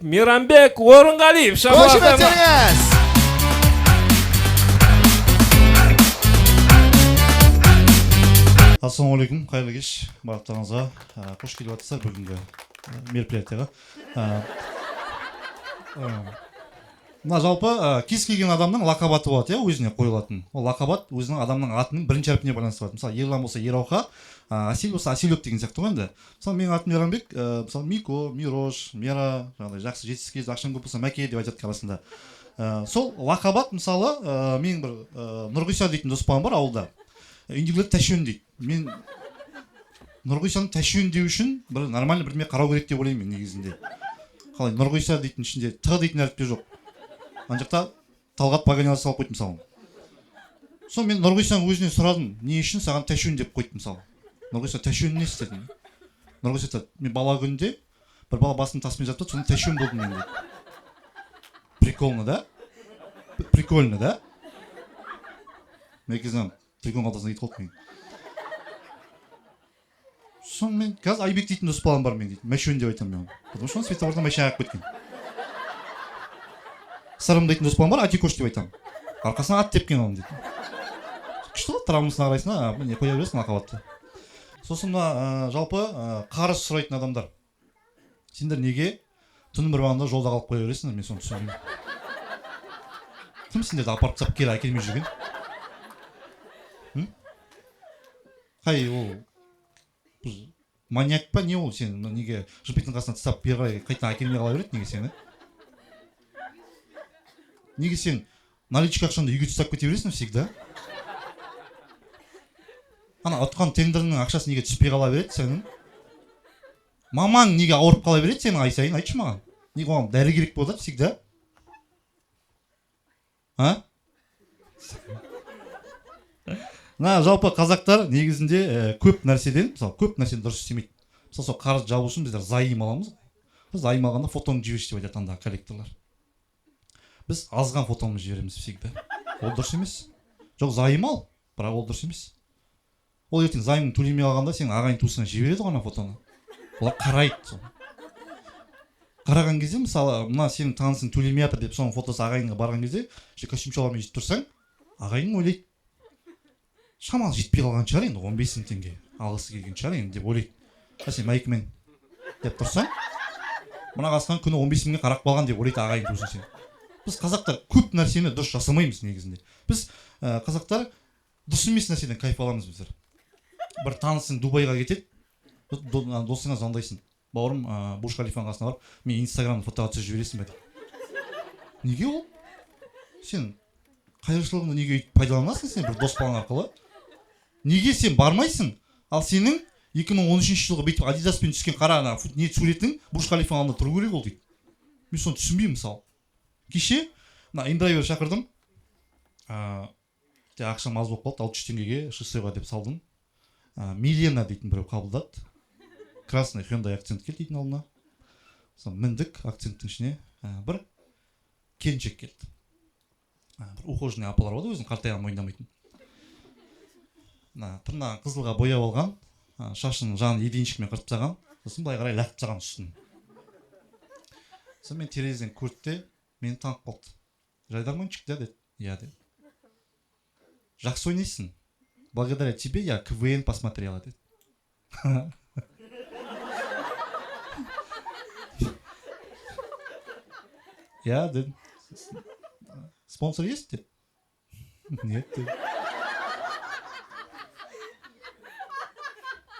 Мейрамбек Орынғалиев. Қошеметтеріңіз! Ассалаумағалейкум, қайырлы кеш барлықтарыңызға. Қош келіп жатырсыздар бүгінгі мероприятияға. Мына жалпы кез келген адамның лақап аты болады, иә, өзіне қойылатын. Ол лақап ат өзінің адамның атының бірінші әрпіне байланысты болады. Мысалы, Ерлан болса Ерауха, Әсел болса Әселек деген сияқты ғой енді. Мысалы, менің атым Мейрамбек, мысалы, Мико, Мирош, Мера, жаңағыдай жақсы жетістікке жетіп, ақшаң көп болса Мәке деп айтады арасында. Сол лақап ат, мысалы, менің бір Нұрғиса дейтін дос балам бар ауылда. Үйіндегілер Тәшен дейді. Мен Нұрғисаны Тәшен деу үшін бір нормальный бірдеме қарау керек деп ойлаймын мен негізінде. Қалай Нұрғиса дейтін ішінде Т дейтін әріп те жоқ. Ана жақта Талғат погонялы салып қойды мысалы. Сол мен Нұрғисаның өзінен сұрадым, не үшін саған Тәшен деп қойды мысалы. Нұрғиса Тәшен не істеді? Нұрғиса айтады, мен бала күнінде бір бала басын таспен жатты, соны Тәшен болдым мен дейді. Прикольно, да? Прикольно, да? Мен кезінен телефон қалтасына кетіп қалды мен. Соны мен қазір Айбек дейтін дос балам бар мен дейді. Мәшөн деп айтамын мен оны. Потому что он светофордан машина ағып кеткен. Сырым дейтін дос балам бар, Атикош деп айтамын. Арқасынан ат тепкен оның дейді. Күшті ғой, травмасына қарайсың, а, міне қоя бересің лақап атты. Сосын мына жалпы қарыз сұрайтын адамдар. Сендер неге түннің бір уағында жолда қалып қоя бересіңдер, мен соны түсінбеймін. Кім сендерді апарып тастап кері әкелмей жүрген? Қай ол бір маньяк па не ол сені мына неге жіпектің қасына тастап бері қарай қайтадан әкелмей қала береді неге сені? Неге сен наличка ақшаңды үйге тастап кете бересің всегда? Ана ұтқан тендеріңнің ақшасы неге түспей қала береді сенің? Мамаң неге ауырып қала береді сенің ай сайын, айтшы маған? Неге оған дәрі керек болып жатады всегда? А? Мына жалпы қазақтар негізінде көп нәрседен, мысалы, көп нәрсені дұрыс істемейді. Мысалы, сол қарыз жабу үшін біздер займ аламыз ғой. Біз займ алғанда фотоңды жіберші деп айтады андағы коллекторлар. Біз азған фотомызды жібереміз всегда. Ол дұрыс емес. Жоқ, займ ал, бірақ ол дұрыс емес. Ол ертең займын төлемей қалғанда сенің ағайын туысыңа жібереді ғой ана фотоны. Олар қарайды соны. Қараған кезде, мысалы, мына сенің танысың төлемей жатыр деп соның фотосы ағайынға барған кезде, еще костюм шалбармен жетіп тұрсаң, ағайын ойлайды, шамалы жетпей қалған шығар енді, 15 мың теңге алғысы келген шығар енді деп ойлайды. А сен майкамен деп тұрсаң, мына қасқан күні 15 мыңға қарап қалған деп ойлайды ағайын туысың сені. Біз қазақтар көп нәрсені дұрыс жасамаймыз негізінде. Біз қазақтар дұрыс емес нәрседен кайф аламыз біздер. Бір танысың Дубайға кетеді, досыңа звондайсың. Бауырым, Бурж Халифаның қасына барып, мен Инстаграмда фотоға түсіріп жібересің бе деп. Неге ол? Сен қайыршылығыңды неге өйтіп пайдаланасың сен бір дос балаң арқылы? Неге сен бармайсың? Ал сенің 2013 жылғы бүйтіп Адидаспен түскен қара ана не суретің Бурж Халифаның алдында тұру керек ол дейді. Мен соны түсінбеймін мысалы. Кеше мына индрайвер шақырдым. Ақшам аз болып қалды, 600 теңгеге шоссеға деп салдым. Милена дейтін біреу қабылдады. Красный Hyundai акцент келді дейтін алдына. Соны міндік акценттің ішіне, бір келіншек келді. Бір ухоженный апалар болады өзінің қартайғанын мойындамайтын. Мына тырнағын қызылға бояп алған, шашын жағын еденшікмен қырып тастаған, сосын былай қарай лақтырып тастаған үстін. Сосын мен терезеден көрді де мені танып қалды. Жайдарманчик да деді. Иә деді. Жақсы ойнайсың. Благодаря тебе я КВН посмотрела деді. Я дедім. Спонсор есть деді? Нет деді.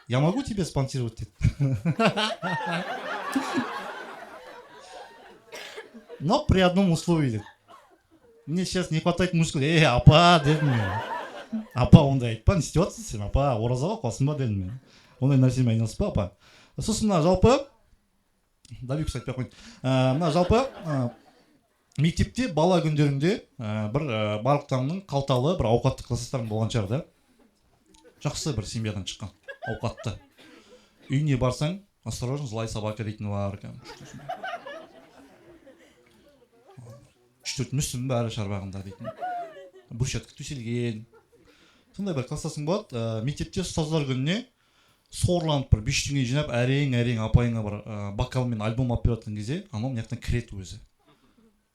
Я могу тебя спонсировать деді. Но при одном условии деді. Мне сейчас не хватает мускул. Эй, апа дедім мен. Апа, ондай айтпа, не істеп жатырсың сен, апа, оразаға қуасың ба дедім мен. Ондай нәрсемен айналыспа, апа. Сосын мына жалпы, Давикс айтпай ақ қояйын. Мына жалпы, мектепте бала күндеріңде, бір, барлықтарыңның қалталы бір ауқатты класстастарың болған шығар да. Жақсы бір семьядан шыққан ауқатты. Үйіне барсаң, осторожно, злая собака дейтіні бар екен. Үш-төрт мүсін бәрі шарбағында дейтін. Брусчатка төселген. Сондай бір класстасың болады. Мектепте ұстаздар күніне Сорланып бір 5 теңге жинап, әрең әрең апайыңа бір бокалмен альбом алып беріп жатқан кезде, анау мына жақтан кіреді өзі.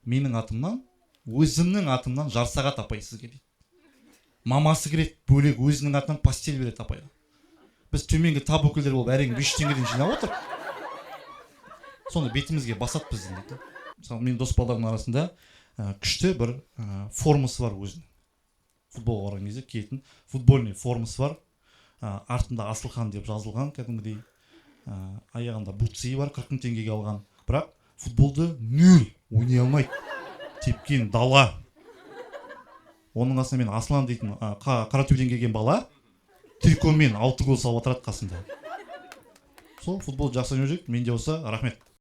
«Менің атымнан, өзімнің атымнан Жарсағат апай, сізге», — дейді. Мамасы кіреді бөлек, өзінің атынан постель береді апайға. Біз төменгі тап өкілдері болып әрең 5 теңгеден жинап отырып, соны бетімізге басады біздің дейді. Мысалы, менің дос балдарымның арасында күшті бір формасы бар, өзінің футболға барған кезде киетін футбольный формасы бар, артында «Асылхан» деп жазылған кәдімгідей, аяғында бутсы бар, 40 000 теңгеге алған. Бірақ футболды нөл ойнай алмайды, тепкен дала. Оның қасында мен Аслан дейтін Қаратөбеден келген бала трикомен алты гол салып отырады қасында. Сол футбол жақсы ойнап жүреді. Менде болса, рахмет.